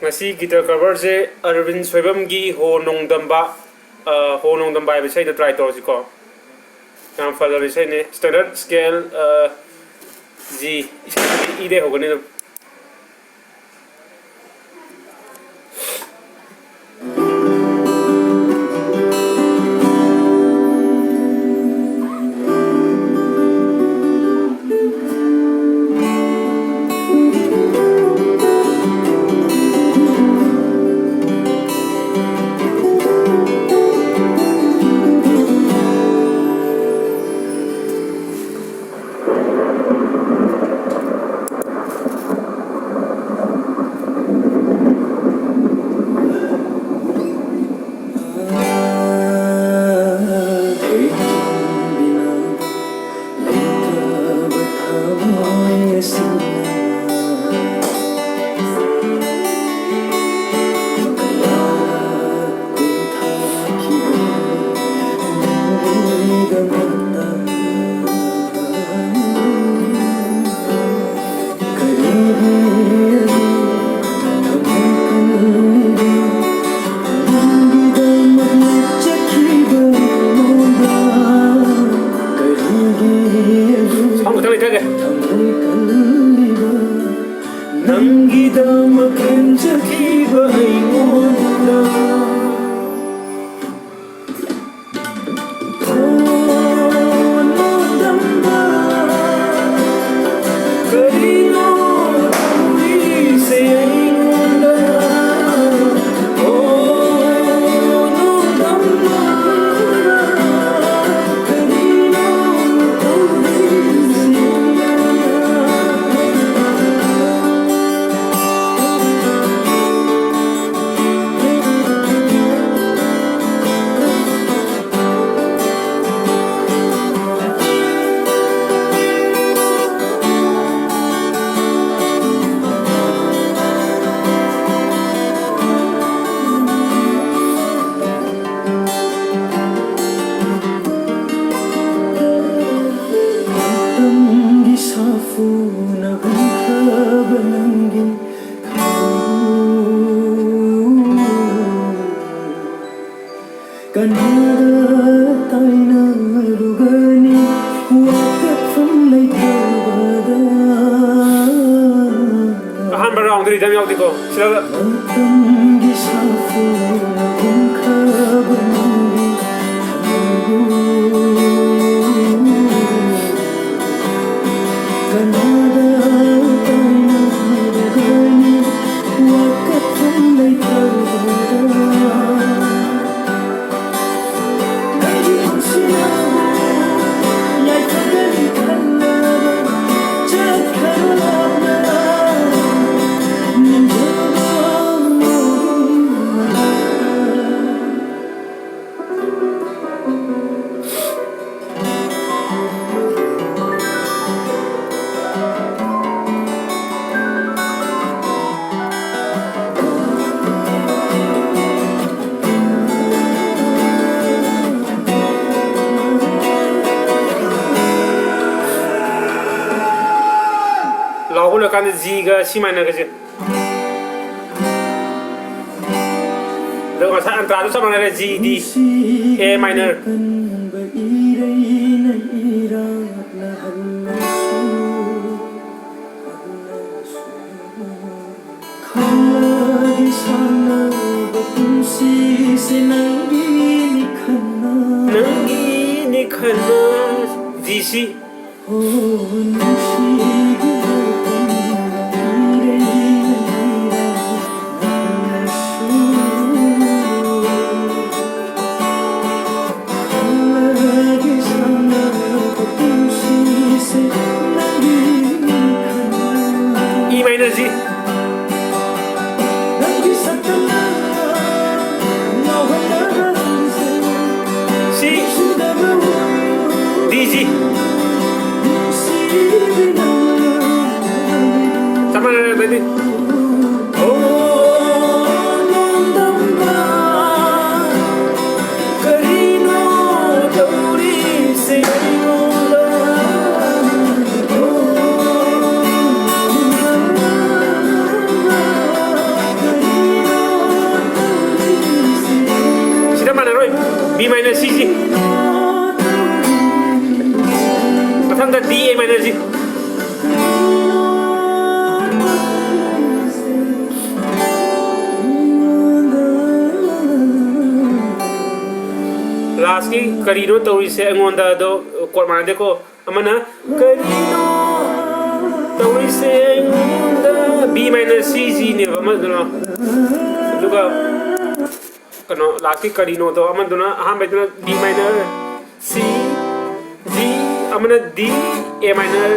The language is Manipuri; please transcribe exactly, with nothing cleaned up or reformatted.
ꯉꯁꯤ guitar coverꯁꯦ ꯑꯔꯕꯤꯟ ꯁꯣꯏꯕꯝꯒꯤ ꯍꯣ ꯅꯣꯡꯗꯝꯕ, ꯑ, ꯍꯣ ꯅꯣꯡꯗꯝꯕ ꯍꯥꯏꯕ ꯏꯁꯩꯗꯣ try ꯇꯧꯔꯁꯤꯀꯣ꯫ ꯌꯥꯝ ꯐꯖꯕ ꯏꯁꯩꯅꯤ꯫ Standard scale, ꯑ, G, ꯏꯁꯩꯗꯤ Eꯗꯩ ꯍꯧꯒꯅꯤ ꯑꯗꯨꯝ꯫ ꯅꯪꯒꯤꯗꯃꯛ ꯍꯟꯖꯈꯤꯕ ꯑꯩꯉꯣꯟꯗ꯫ ꯃꯇꯝꯒꯤ ꯁꯥꯐꯨꯅ ꯍꯨꯝꯈ꯭ꯔꯕ ꯅꯪꯒꯤ ꯀꯅꯥꯗ ꯇꯥꯏꯅꯔꯨꯒꯅꯤ ꯋꯥꯀꯠꯐꯝ ꯂꯩꯇꯕꯗ? ꯑꯍꯥꯟꯕ round ꯗꯤ ꯔꯤꯗꯝ ꯌꯥꯎꯗꯦꯀꯣ꯫ ꯁꯤꯗ ꯃꯇꯝꯒꯤ ꯁꯥꯐꯨ ꯍꯨꯝꯈ꯭ꯔꯕ ꯅꯪꯒꯤ ꯊꯃꯣꯏꯕꯨ ꯀꯅꯥꯗ ꯇꯥꯏꯅꯔꯨꯒꯅꯤ ꯋꯥꯀꯠꯐꯝ ꯂꯩꯇꯕꯗ? ꯂꯥꯎꯕ ꯂꯣꯏꯔꯀꯥꯟꯗ G ꯒ C minor ꯒꯁꯦ꯫ ꯑꯗꯨꯒ ꯉꯁꯥꯏ ꯑꯟꯇ꯭ꯔꯥꯗꯨ ꯆꯞ ꯃꯥꯟꯅꯔꯦ, G, D, A minor꯫ ꯈꯪꯂꯒꯦ ꯁꯥꯡꯂꯕ ꯄꯨꯟꯁꯤꯁꯦ ꯅꯪꯒꯤꯅꯤ ꯈꯟꯅ꯫ ꯅꯪꯒꯤꯅꯤ ꯈꯟꯅ꯫ G, C꯫ ꯑꯣ, ꯅꯨꯡꯁꯤꯒꯤ ꯏꯔꯩꯅ ꯂꯤꯔꯕ ꯅꯪꯅꯁꯨ꯫ E minor G꯫ C, D G꯫ ꯆꯞ ꯃꯥꯟꯅꯔꯦ ꯑꯗꯩꯗꯤ꯫ ꯑꯣ, ꯅꯣꯡꯗꯝꯕ, ꯀꯔꯤꯅꯣ ꯇꯧꯔꯤꯁꯦ ꯑꯩꯉꯣꯟꯗ? ꯑꯣ, ꯅꯣꯡꯗꯝꯕ, ꯀꯔꯤꯅꯣ ꯇꯧꯔꯤꯁꯦ? ꯁꯤꯗ ꯃꯥꯟꯅꯔꯣꯏ꯫ ꯀꯔꯤꯅꯣ ꯇꯧꯔꯤꯁꯦ ꯑꯩꯉꯣꯟꯗ ꯑꯗꯣ ꯀꯣꯔꯠ ꯃꯥꯟꯅꯗꯦꯀꯣ꯫ ꯑꯃꯅ ꯀꯔꯤꯅꯣ ꯇꯧꯔꯤꯁꯦ ꯑꯩꯉꯣꯟꯗ, B minor C G ꯅꯦꯕ ꯑꯃꯗꯨꯅ꯫ ꯑꯗꯨꯒ ꯀꯩꯅꯣ ꯂꯥꯁꯀꯤ ꯀꯔꯤꯅꯣꯗꯣ ꯑꯃꯗꯨꯅ, ꯑꯍꯥꯟꯕꯩꯗꯨꯅ D minor C G, ꯑꯃꯅ D, A minor